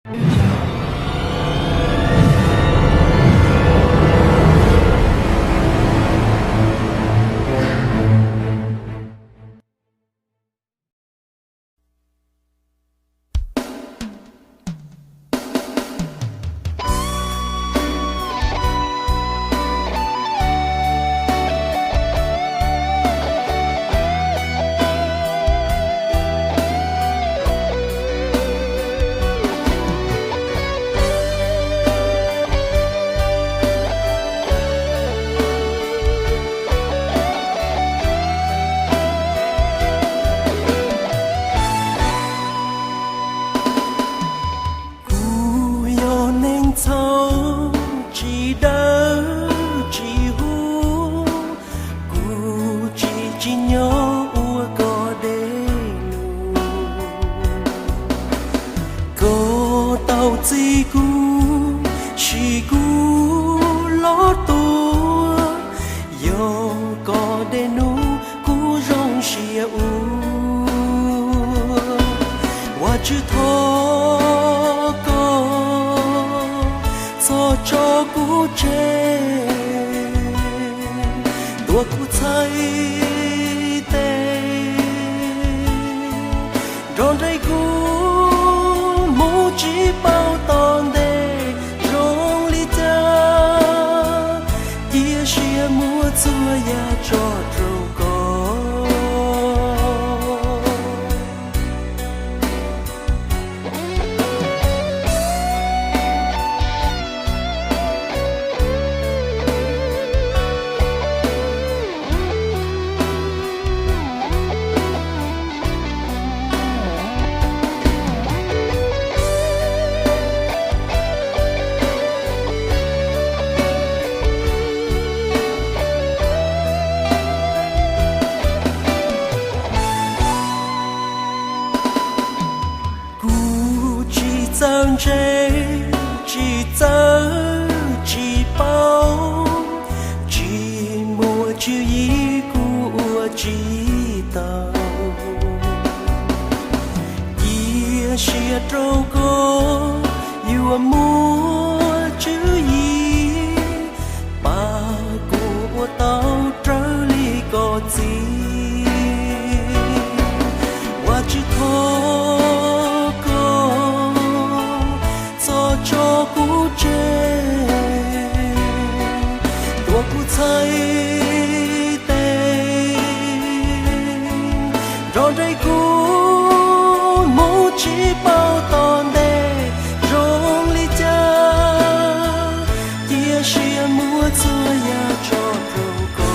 Kuv yog neeg txhaum tsis dawb tsis huv, kuv tsis tsim nyog ua koj dej num. Koj tau txib kuv, sim kuv los tuag, yog koj dej num kuv zoo siab ua. Vajtswv thov koj txhob tso kuv tseg, tuav kuv txhais tes, nrog nraim kuv mus tsis paub tom ntej zoo li cas, cia siab muab txhua yam tso rau koj. Kuv tsis txawj ntse, tsis txawj tsis paub, tsis muaj tswv yim kuv ua tsis tau. Cia siab rau koj, yuav muaj tswv yim pab kuv ua tau raws li koj txib. Vajtswv thov koj txhob tso kuv tseg, tuav kuv txhais tes, nrog nraim kuv mus tsis paub tom ntej zoo li cas, cia siab muab txhua yam tso rau koj.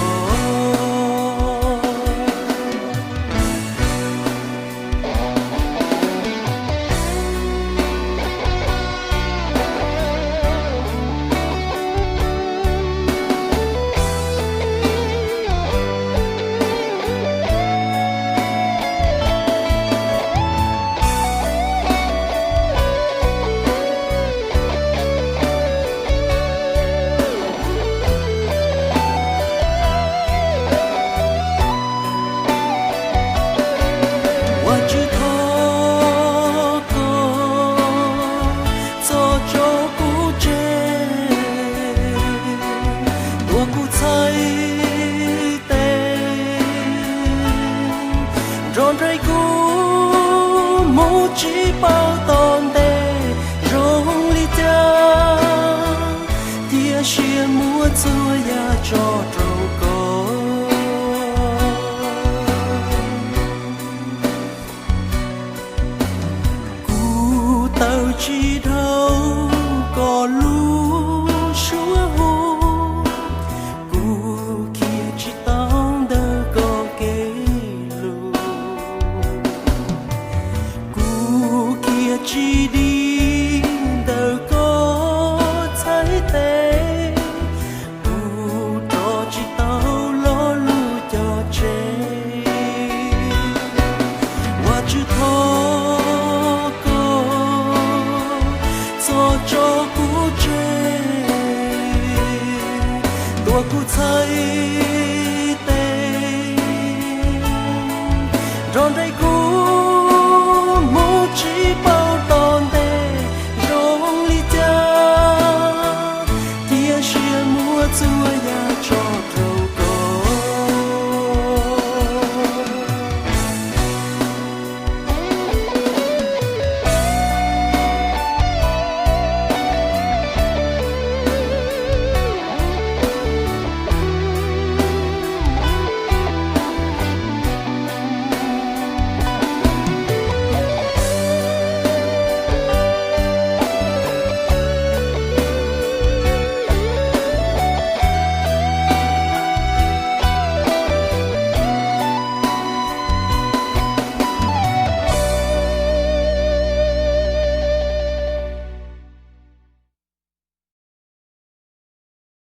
Vajtswv thov koj txhob tso kuv tseg, tuav kuv txhais tes, nrog nraim kuv mus tsis paub tom ntej zoo li cas, cia siab muab txhua yam tso rau koj. Kuv tawm tsis dhau koj lub suab hu, kuv khiav tsis tau ntawm koj kev lus, kuv khiav tsis dim ntawm koj txhais tes, kuv rov tsis tau lo lus cog tseg. Vajtswv thov koj txhob tso kuv tseg, tuav kuv txhais